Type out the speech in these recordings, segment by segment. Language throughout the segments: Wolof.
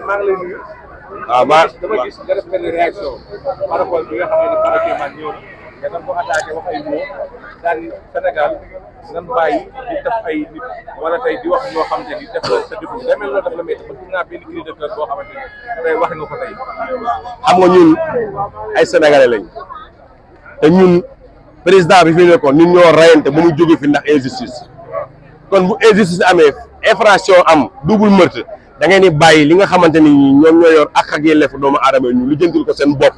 maa ngi lay nuyu. waaw dama gis nga def benn réaction par rapport bi nga xam ne Bara Kémane ñëw na nga doon ko attaqué wax ay mots daal ni Sénégal nan bàyyi di def ay nit wala tey di wax ñoo xam te ni def la sa dëkk bi demee loolu daf la métti ba gis naa benn cri de cœur boo xamante ni tey wax nga ko tey. xam nga ñun ay sénégalais lañ te ñun président bi fi nekkoon ñun ñoo rayante ba mu jóge fi ndax injustice kon bu injustice amee infraction am double meurtre da ngeen di bàyyi li nga xamante ni ñoom ñoo yor ak yelleefu doomu aadama ñu lu jëntil ko seen bopp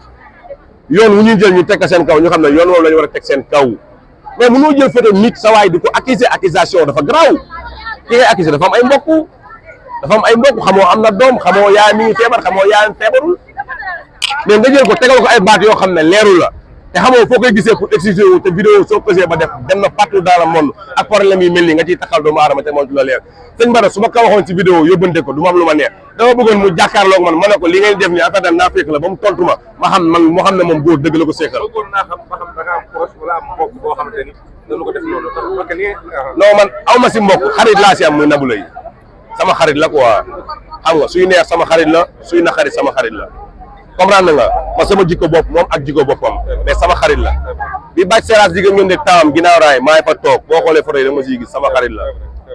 yoon wu ñuy jël ñu teg ko seen kaw ñu xam ne yoon woowu la ñu war a teg seen kaw mais mënoo jël photo nit sa waay di ko accuser accusation dafa garaaw ki ngay accuser dafa am ay mbokk xamoo am na doom xamoo yaay mi ngi feebar xamoo yaayam feebarul mais nga jël ko tegal ko ay baat yoo xam ne leerul la te xamoo foo koy gisee pour exiger wu te vidéo soo pesee ba def dem na partout dans le monde ak problème yi mel nii nga ciy taxal doomu aadama te moom du la leer sëñ Bara su ma ko waxoon ci vidéo yóbbante ko du ma am lu ma neex dama bëggoon mu jàkkaarloog man ma ne ko li ngeen def nii affaire naa fekk la ba mu tontu ma xam moo xam ne moom góor dëgg la ko seekal. bëggoon naa xam ba xam da nga am proche wala am mbokk boo xamante ni dañu ko def loolu parce que nii. non man aw ma si mbokk xarit laa si am muy Nabou Leye sama xarit la quoi xam nga suy neex sama xarit la suy naqari sama xarit la comprendre nga ma sama jikko bopp moom ak jikko boppam mais sama xarit la bi bàcc séerase jigéen ñun de taam ginnaaw raay maa ngi fa toog boo xoolee photo yi da nga ma siy gis sama xarit la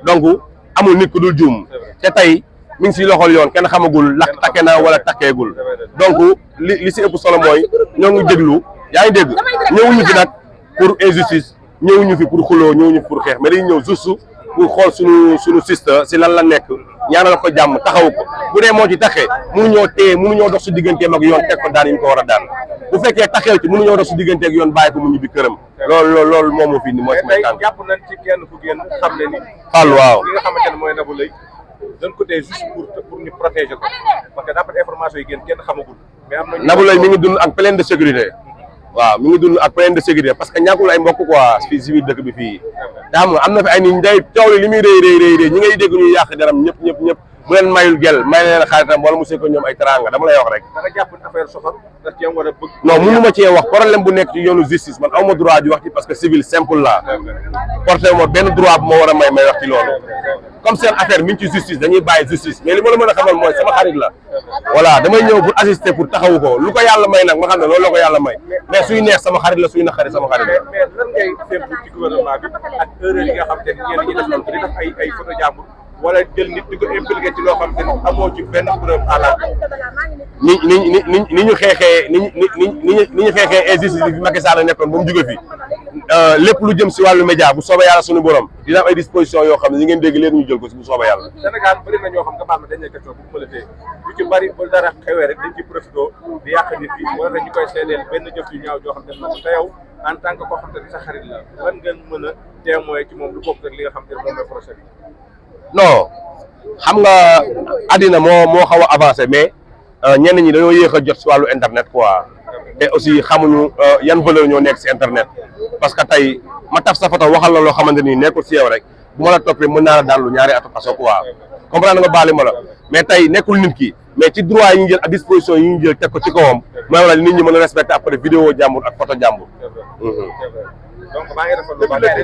donc amul nit ku dul juum te tey mi ngi si loxol yoon kenn xamagul lakk takke na wala takkeegul donc li si ëpp solo mooy ñoo ngi déglu yaa ngi dégg ñëwuñu fi nag pour injustice ñëwuñu fi pour xuloo ñëwuñu fi pour xeex mais dañuy ñëw juste pour xool suñu sister si lan la nekk ñaanal ko jàmm taxaw ko bu dee moo ci taxee mënuñoo téye mënuñoo dox si digganteem ak yoon teg ko daan ñu ko war a daan bu fekkee taxew ci mënuñoo dox si digganteeg yoon bàyyi ko mu ñibbi këram loolu moom moo fi indi mooy mais tey jàpp nañ ci kenn ku génn xam ne ni Fall waaw li nga xamante ne mooy Nabou Leye dañ ko tey juste pour ñu protéger ko parce que d'après information yi génn kenn xamagul mais am na Nabou Leye mi ngi dund ak pleine de sécurité waaw mi ngi dund ak pleine de sécurité parce que ñàkkul ay mbokk quoi fii si biir dëkk bi fii te xam nga am na fi ay nit day coow li muy rëy ñi ngay dégg ñuy yàq deram ñëpp bu leen mayul gel may leen xaritam wala mu ko ñoom ay teranga dama lay wax rek. da nga jàpp affaire soxor da cee war a bëgg. non mënu ma cee wax problème bu nekk ci yoonu justice man aw ma droit di wax ci parce que civil simple la porté ma benn droit bu ma war a may wax ci loolu comme seen affaire mi ngi ci justice dañuy bàyyi justice mais li ma la mën a xamal mooy sama xarit la voilà damay ñëw pour assister pour taxawu ko lu ko yàlla may nag ma xam ne loolu la ko yàlla may mais suy neex sama xarit la suy naqari sama xarit la. mais lan ngay séntu ci gouvernement bi ak erreur yi nga xam te ne ñenn ñi def loolu di def ay photo jàmbur wala jël nit di ko impliqué ci loo xam te ne amoo ci benn preuve à la ni ñu xeexee ni ñu xeexee injustice bi Macky Sall nekkoon ba mu jóge fi lépp lu jëm si wàllu média bu soobee yàlla suñu borom dina am ay disposition yoo xam ne ñi ngeen dégg léegi ñu jël ko si bu soobee yàlla. Sénégal bëri na ñoo xam nga baal ma dañuy question bu mu la téye lu ci bëri ba dara xewee rek dañ ci profité di yàq nit ki wala dañu koy seedeel benn jëf yu ñaaw joo xam ne te yow en tant que koo xam te ne sa xarit la lan ngeen mën a témoin ci moom lu bokk rek li nga xam te ne moom mooy projet bi. non xam nga àddina moo xaw a avancé mais ñenn ñi dañoo yéex a jot si wàllu internet quoi te aussi xamuñu yan valeur ñoo nekk si internet parce que tey ma taf sa photo waxal la loo xamante ni nekkul si yow rek bu ma la toppee mën naa la daal lu ñaari atu kaso quoi comprendre nga baali ma la mais tey nekkul nit ki mais ci droit yi ñu jël ak disposition yi ñu jël teg ko ci kawam mooy wala nit ñi mën a respecté après vidéo jàmbur ak photo jàmbur. donc maa ngi rafetlu ba léegi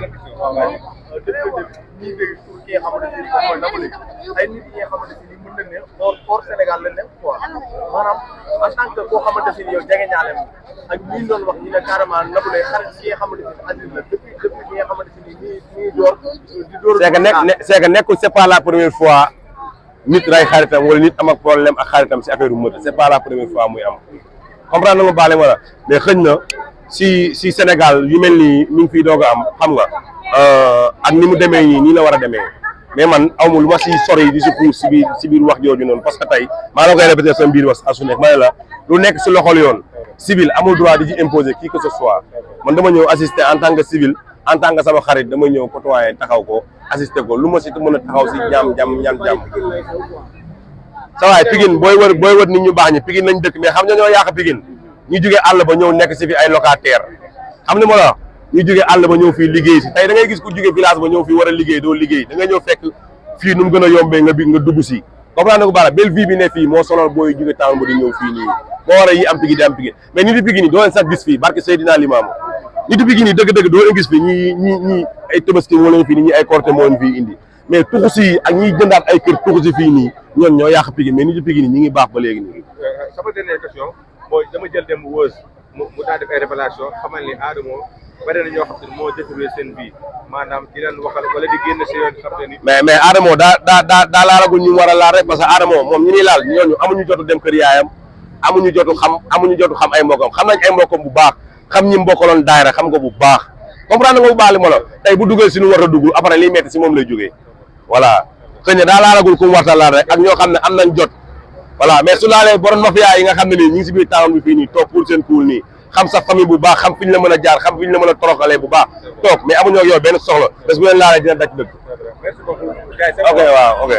ñi dégg pour ki nga xamante ni mooy Nabou Leye ay nit yi nga xamante ni mën nañ ne hors Sénégal lañ ne quoi maanaam en tant que koo xamante ni yow jege ñaale ak ñi doon wax ñi ne carrément Nabou Leye xarit ki nga xamante ni Aziz la depuis ñi nga xamante ni ñii door di door c'est que nekkul c'est pas la première fois nit ray xaritam wala nit am ak problème ak xaritam si affaire u meurtre c'est pas la première fois muy am comprendre nga baale wala mais xëñ na si Sénégal yu mel nii mi ngi fiy doog a am xam nga ak ni mu demee nii la war a demee mais man awma lu ma si sori di si puus si biir wax jooju noonu parce que tey maa la koy répété sama biir wax su nekk ma ne la lu nekk si loxol yoon civil amul droit di ci imposer qui que ce soit man dama ñëw assister en tant que civil en tant que sama xarit dama ñëw côtoyer taxaw ko assister ko lu ma si mën a taxaw si ñaam sa waay Pikine booy wër nit ñu baax ñi Pikine lañ dëkk mais xam nga ñoo yàq Pikine ñu jógee àll ba ñëw nekk si fi ay locataire xam ne ma la ñu jógee àll ba ñëw fii liggéey si tey da ngay gis ku jógee village ba ñëw fii war a liggéey doo liggéey da ngay ñëw fekk fii nu mu gën a yombee nga dugg si comprendre nga baax belle vie bi ne fii moo sonal booy jóge town ba di ñëw fii nii moo war a yi am Pikine di am Pikine mais nit yi Pikine yi doo leen sax gis fii barke Seydina Limaamu nit yi Pikine yi dëgg-dëgg doo leen gis fii ñi ay Tabaski moo leen fii nii ñi ay Korité moo leen fii indi mais tuxu si ak ñiy jëndaat ay kër tuxu si fii nii ñoon ñoo yàq Pikine mais nit ñi Pikine ñi ngi baax ba léegi nii. sama dernière question mooy dama jël dem Weuz mu daal def ay révélation xamal ni Adamo bari na ñoo xam te ne moo détruire seen vie maanaam di leen waxal wala di génn si yoon xam te ni. mais Adamo daa laalagul ñu war a laal rek parce que Adamo moom ñi ñuy laal ñooñu amuñu jotu dem kër yaayam amuñu jotu xam ay mbokkam xam nañ ay mbokkam bu baax xam ñi mbokkaloon daayira xam nga bu baax comprendre nga bu baax li ma la tey bu duggee si nu war a dugg après liy metti si moom lay jógee voilà xëy na daa laalagul ku mu warta laal rek ak ñoo xam ne am nañ jot voilà mais su laalee borom mafia yi nga xam ne nii ñu ngi si biir town bi fii nii toog pour seen kuul nii xam sa famille bu baax xam fi ñu la mën a jaar xam fi ñu la mën a toroxalee bu baax toog mais amuñoo ak yow benn soxla bés bu leen laalee dina daj dëgg. Merci beaucoup. ok waaw ok.